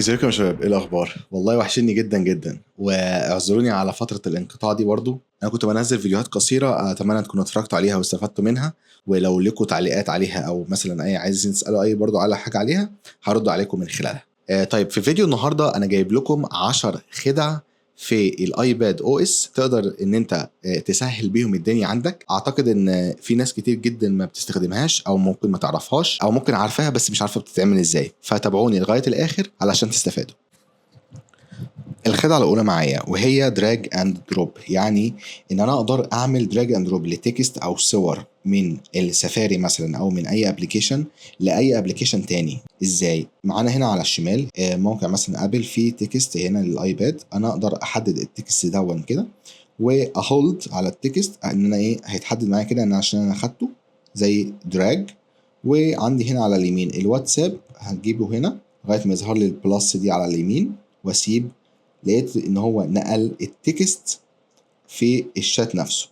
ازيكم يا شباب؟ ايه الاخبار؟ والله وحشني جدا جدا، واعذروني على فترة الانقطاع دي. برضو انا كنت بنزل فيديوهات قصيره، اتمنى تكونوا اتفرجتوا عليها واستفدتوا منها، ولو لكم تعليقات عليها او مثلا اي عايزين تسالوا اي برضو على حاجة عليها هرد عليكم من خلالها. طيب، في فيديو النهارده انا جايب لكم 10 خدع في ال iPad OS تقدر ان انت تسهل بيهم الدنيا عندك. اعتقد ان في ناس كتير جدا ما بتستخدمهاش، او ممكن ما تعرفهاش، او ممكن عارفاها بس مش عارفه بتتعمل ازاي، فتابعوني لغاية الاخر علشان تستفادوا. الخدعه الاولى معايا وهي drag and drop، يعني ان انا اقدر اعمل drag and drop ل text او صور من السفاري مثلا او من اي application لاي application تاني. ازاي؟ معانا هنا على الشمال موقع مثلا Apple فيه text هنا لل iPad، انا اقدر احدد ال text دون كده وا hold على ال text ان انا ايه هيتحدد معايا كده ان عشان انا اخدته زي drag. وعندي هنا على اليمين الواتساب هجيبه هنا لغاية ما يظهر لي ال plus دي على اليمين واسيب. لقيت ان هو نقل ال text في الشات نفسه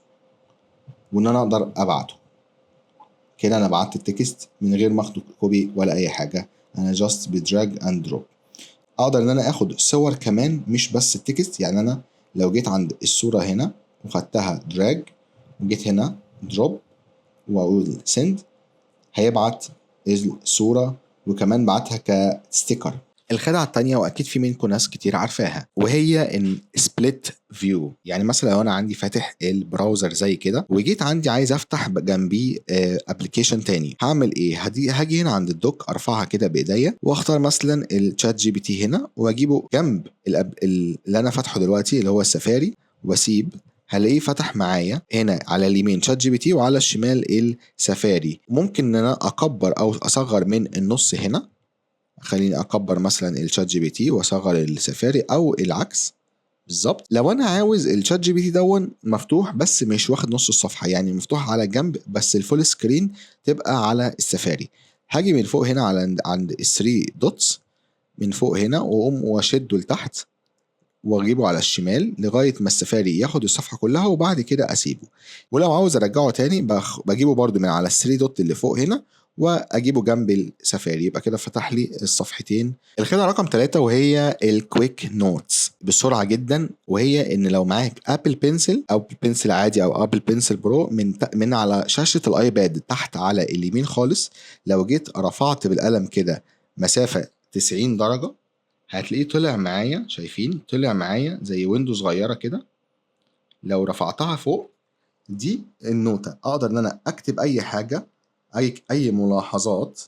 وان انا اقدر ابعته كده. انا بعت ال text من غير ما اخد copy ولا اي حاجه، انا just ب drag and drop. اقدر ان انا اخد صور كمان مش بس ال text، يعني انا لو جيت عند الصورة هنا وخدتها drag وجيت هنا drop واقول send هيبعت الصورة، وكمان بعتها ك sticker. الخدعة التانية، وأكيد في منكم ناس كتير عارفاها، وهي إن split view. يعني مثلا لو أنا عندي فاتح ال browser زي كده وجيت عندي عايز أفتح جنبيه application تاني، هعمل إيه؟ هاجي هنا عند ال dock أرفعها كده بإيديا وأختار مثلا ال ChatGPT هنا وأجيبه جنب اللي أنا فاتحة دلوقتي اللي هو السفاري وأسيب. هلاقيه فتح معايا هنا على اليمين ChatGPT وعلى الشمال السفاري. ممكن ان انا اكبر او اصغر من النص هنا، خليني اكبر مثلا ال ChatGPT واصغر السفاري او العكس بالظبط. لو انا عاوز ال ChatGPT دون مفتوح بس مش واخد نص الصفحه، يعني مفتوح على جنب بس ال full screen تبقى على السفاري، هاجي من فوق هنا على عند ال 3 dots من فوق هنا واقوم واشده لتحت واجيبه على الشمال لغاية ما السفاري ياخد الصفحة كلها، وبعد كده اسيبه. ولو عاوز ارجعه تاني بجيبه برده من على ال 3 dot اللي فوق هنا واجيبه جنب السفاري، يبقى كده فتح لي الصفحتين. الخدعه رقم 3 وهي ال quick notes بسرعة جدا، وهي ان لو معاك Apple Pencil او Pencil عادي او Apple Pencil Pro، من على شاشة ال iPad تحت على اليمين خالص، لو جيت رفعت بالقلم كده مسافة 90 درجه هتلاقيه طلع معايا، شايفين طلع معايا زي window صغيرة كده. لو رفعتها فوق دي النوتة، اقدر ان انا اكتب اي حاجة، اي ملاحظات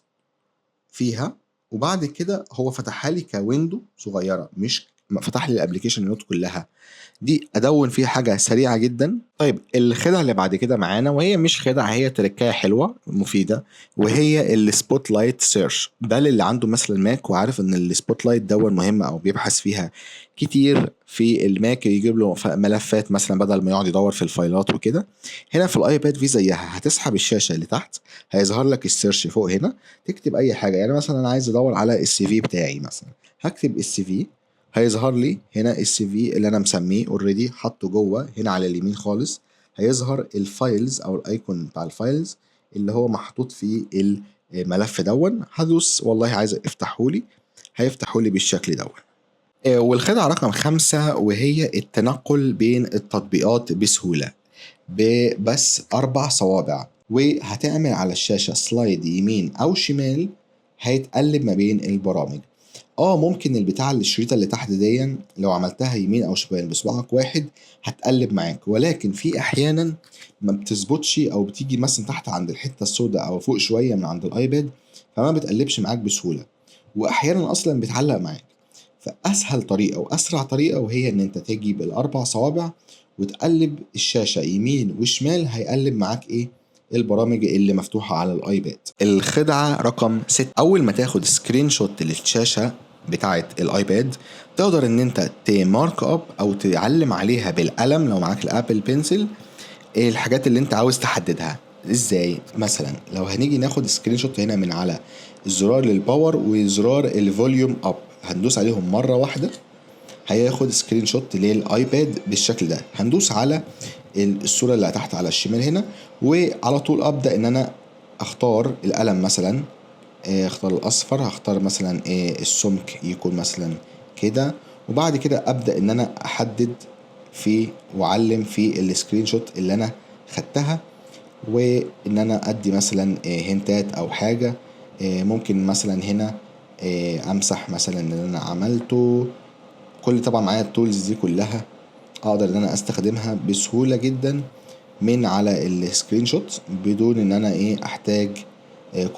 فيها، وبعد كده هو فتحها لي ك window صغيرة، مش فتح لي ال application note كلها. دي ادون فيها حاجة سريعة جدا. طيب الخدعه اللي بعد كده معانا، وهي مش خدعه، هي تركايه حلوة مفيده، وهي ال spotlight search. ده للي عنده مثلا Mac وعارف ان ال spotlight دون مهم او بيبحث فيها كتير في ال Mac، يجيب له ملفات مثلا بدل ما يقعد يدور في الفايلات وكده. هنا في ال iPad في زيها، هتسحب الشاشة اللي تحت هيظهر لك ال search فوق هنا، تكتب اي حاجة. يعني مثلا انا عايز ادور على ال CV بتاعي مثلا، هكتب ال CV، هيظهر لي هنا ال CV اللي انا مسميه already، حاطه جوه هنا على اليمين خالص. هيظهر ال files او ال icon بتاع ال files اللي هو محطوط فيه الملف دون، هدوس والله عايز افتحهولي، هيفتحهولي بالشكل دون. والخدعة رقم 5 وهي التنقل بين التطبيقات بسهولة ببس 4 صوابع، وهتعمل على الشاشة slide يمين أو شمال هيتقلب ما بين البرامج. ممكن البتاع الشريطة اللي تحت دي لو عملتها يمين أو شمال بصباعك واحد هتقلب معاك، ولكن في أحيانا ما بتظبطش أو بتيجي مثلا تحت عند الحتة السوداء أو فوق شوية من عند ال iPad فما بتقلبش معاك بسهولة، وأحيانا أصلا بتعلق معاك. فأسهل طريقة وأسرع طريقة وهي إن أنت تيجي بالأربع صوابع وتقلب الشاشة يمين وشمال، هيقلب معاك إيه؟ البرامج اللي مفتوحة على ال iPad. الخدعة رقم 6، أول ما تاخد screenshot للشاشة بتاعة ال iPad تقدر إن أنت ت mark up أو تعلم عليها بالقلم لو معاك ال Apple Pencil الحاجات اللي أنت عاوز تحددها. إزاي؟ مثلا لو هنيجي ناخد screenshot هنا من على الزرار لل power وزرار ال volume up، هندوس عليهم مرة واحدة هياخد screenshot لل iPad بالشكل ده. هندوس على الصورة اللي تحت على الشمال هنا، وعلى طول أبدأ إن أنا أختار القلم مثلا اختار الاصفر، هختار مثلا السمك يكون مثلا كده، وبعد كده ابدا ان انا احدد في واعلم في ال screenshot اللي انا خدتها، وان انا ادي مثلا hint ات او حاجة. ممكن مثلا هنا امسح مثلا اللي انا عملته. كل طبعا معايا ال tools دي كلها اقدر ان انا استخدمها بسهولة جدا من على ال screenshot بدون ان انا احتاج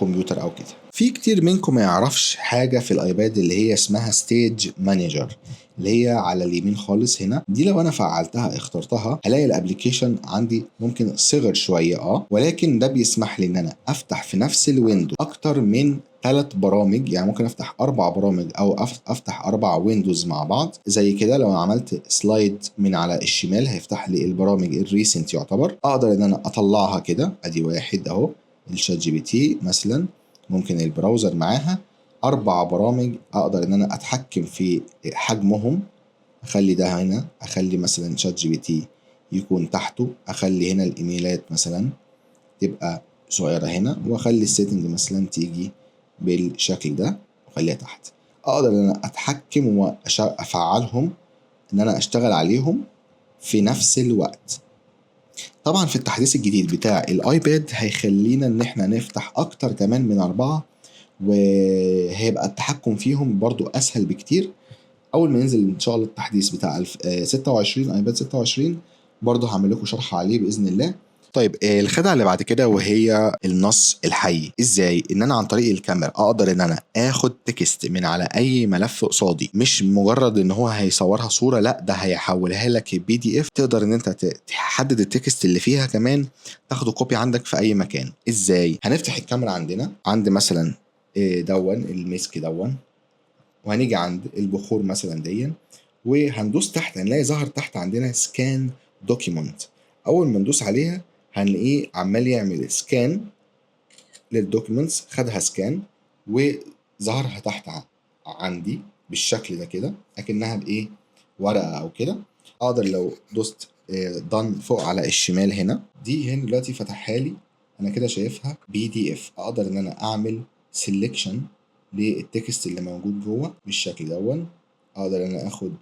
كمبيوتر او كده. في كتير منكم ما يعرفش حاجة في الايباد اللي هي اسمها Stage Manager، اللي هي على اليمين خالص هنا دي. لو انا فعلتها اخترتها هلاقي ال application عندي ممكن صغر شوية، ولكن ده بيسمح لي ان انا افتح في نفس ال window اكتر من 3 برامج، يعني ممكن افتح 4 برامج او افتح 4 windows مع بعض زي كده. لو عملت slide من على الشمال هيفتح لي البرامج ال recent يعتبر، اقدر ان انا اطلعها كده. ادي واحد اهو، ال ChatGPT مثلا، ممكن ال browser معاها، 4 برامج اقدر ان انا اتحكم في حجمهم. اخلي ده هنا، اخلي مثلا ChatGPT يكون تحته، اخلي هنا الايميلات مثلا تبقى صغيرة هنا، واخلي ال setting مثلا تيجي بالشكل ده واخليها تحت. اقدر ان انا اتحكم وافعلهم ان انا اشتغل عليهم في نفس الوقت. طبعا في التحديث الجديد بتاع الايباد هيخلينا ان احنا نفتح اكتر كمان من 4، وهيبقى التحكم فيهم برضو اسهل بكتير. اول ما ينزل ان شاء الله التحديث بتاع 26 ايباد 26 برضو هعمل لكم شرح عليه باذن الله. طيب الخدعه اللي بعد كده وهي النص الحي. ازاي؟ ان انا عن طريق الكاميرا اقدر ان انا اخد text من على اي ملف قصادي، مش مجرد ان هو هيصورها صوره، لا ده هيحولها لك PDF. تقدر ان انت تحدد ال text اللي فيها كمان، تاخده copy عندك في اي مكان. ازاي؟ هنفتح الكاميرا عندنا عند مثلا دون المسك دون، وهنيجي عند البخور مثلا دي، وهندوس تحت هنلاقي ظهر تحت عندنا scan document. اول ما ندوس عليها هنلاقيه عمال يعمل scan لل documents، خدها scan وظهرها تحت عندي بالشكل ده كده اكنها بايه ورقة او كده. اقدر لو دوست done فوق على الشمال هنا، دي هنا دلوقتي فتحها لي انا كده شايفها PDF. اقدر ان انا اعمل selection لل text اللي موجود جوه بالشكل دون، اقدر ان انا اخد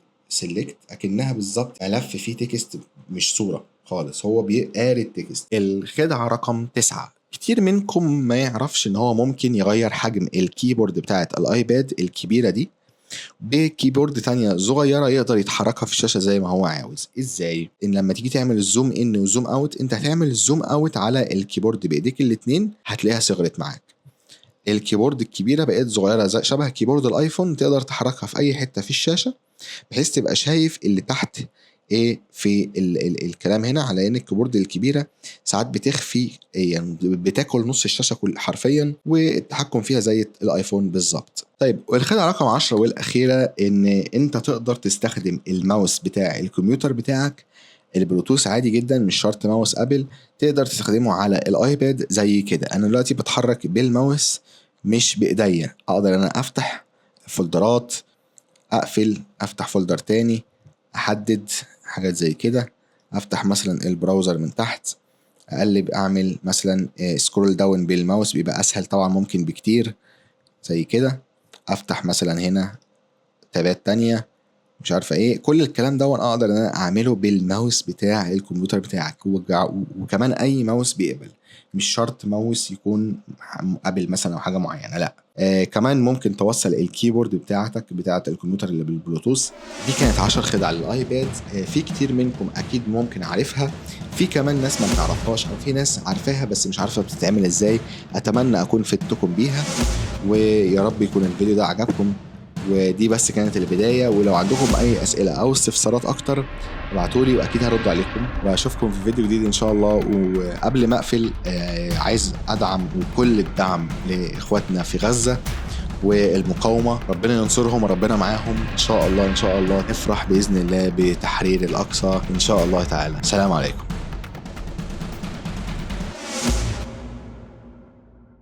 select اكنها بالظبط ملف فيه text مش صوره خالص، هو بيقرا ال text. الخدعه رقم 9، كتير منكم ما يعرفش ان هو ممكن يغير حجم ال keyboard بتاعت الايباد الكبيرة دي ب keyboard تانية صغيرة يقدر يتحركها في الشاشة زي ما هو عاوز. ازاي؟ ان لما تيجي تعمل ال zoom in و zoom out، انت هتعمل ال zoom out على ال keyboard بايديك الاتنين هتلاقيها صغرت معاك. ال keyboard الكبيرة بقت صغيرة زي شبه keyboard الايفون، تقدر تحركها في اي حتة في الشاشة بحيث تبقى شايف اللي تحت ايه في ال ال الكلام هنا. على ان ال keyboard الكبيرة ساعات بتخفي، يعني بتاكل نص الشاشة كل حرفيا، والتحكم فيها زي الايفون بالظبط. طيب والخدعه رقم 10 والاخيرة، ان انت تقدر تستخدم الماوس بتاع الكمبيوتر بتاعك البلوتوث عادي جدا، مش شرط ماوس ابل، تقدر تستخدمه على الايباد زي كده. انا دلوقتي بتحرك بالماوس مش بايديا، اقدر انا افتح folder ات، اقفل، افتح folder تاني، احدد حاجات زي كده، افتح مثلا ال browser من تحت، اقلب، اعمل مثلا scroll down بال mouse بيبقى اسهل طبعا ممكن بكتير زي كده، افتح مثلا هنا tab ات تانية مش عارفه ايه. كل الكلام ده اقدر ان انا اعمله بالماوس بتاع الكمبيوتر بتاعك، وكمان اي ماوس بيقبل، مش شرط ماوس يكون ابل مثلا او حاجة معينة، لا. كمان ممكن توصل ال keyboard بتاعتك بتاعه الكمبيوتر اللي بالبلوتوث. دي كانت 10 خدع للايباد. في كتير منكم اكيد ممكن عارفها، في كمان ناس ما بتعرفهاش، او في ناس عارفاها بس مش عارفه بتتعمل ازاي. اتمنى اكون فدتكم بيها، ويا رب يكون الفيديو ده عجبكم. ودي بس كانت البداية، ولو عندكم أي أسئلة أو استفسارات أكتر ابعتولي وأكيد هرد عليكم، وأشوفكم في فيديو جديد إن شاء الله. وقبل ما أقفل عايز أدعم وكل الدعم لإخواتنا في غزة والمقاومة، ربنا ينصرهم وربنا معاهم إن شاء الله. إن شاء الله نفرح بإذن الله بتحرير الأقصى إن شاء الله تعالى. سلام عليكم.